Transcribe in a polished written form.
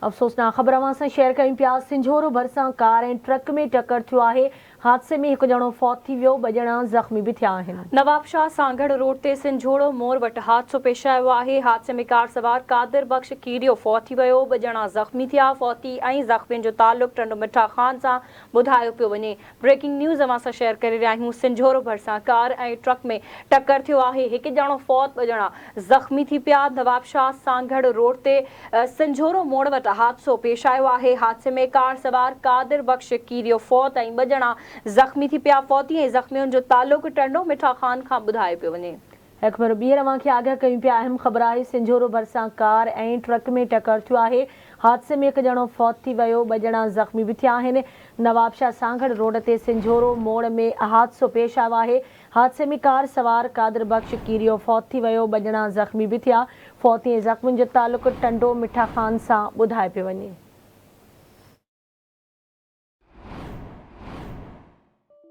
افسوسناڪ خبر اوهان سان شيئر ڪيون پيا، سنجهورو ڀرسان ڪار ۽ ٽرڪ ۾ ٽڪر ٿيو آهي، حادثي ۾ هڪ ڄڻو فوت ٿي ويو، ٻه ڄڻا زخمي به ٿيا آهن. نوابشاهه سانگهڙ روڊ تي سنجهوڙو مور وٽ حادثو پيش آيو آهي، حادثي ۾ ڪار سوار قادر بخش ڪيريو فوت ٿي ويو، ٻه ڄڻا زخمي ٿيا، فوتي ۽ زخمين جو تعلق ٽنڊو مٺا خان سان ٻڌايو پيو وڃي. بريڪنگ نيوز اوهان سان شيئر ڪري رهيا آهيون سنجهورو ڀرسان ڪار ۽ ٽرڪ ۾ ٽڪر ٿيو آهي هڪ ڄڻو فوت ٻه ڄڻا زخمي ٿي پيا نوابشاهه سانگهڙ روڊ تي سنجهورو موڙ وٽ حادثو پيش آيو آهي حادثي ۾ ڪار سوار قادر بخش ڪيريو فوت ۽ ٻه ڄڻا زخمي ٿي پيا فوتي ۽ زخمين جو تعلق ٽنڊو مٺا خان کان ٻڌايو پيو وڃي. هڪ ڀيرو ٻيهر اوهان کي آگاهه ڪيون پيا اهم خبر آهي سنجهورو ڀرسان ڪار ۽ ٽرڪ ۾ ٽڪر ٿيو آهي حادثي ۾ هڪ ڄڻو فوت ٿي ويو ٻه ڄڻا زخمي به ٿيا آهن نوابشاهه سانگهڙ روڊ تي سنجهورو موڙ ۾ حادثو پيش آيو آهي حادثي ۾ ڪار سوار قادر بخش ڪيريو فوت ٿي ويو ٻه ڄڻا زخمي به ٿيا فوتي ۽ زخمين جو تعلق ٽنڊو مٺا خان سان ٻڌايو پيو وڃي.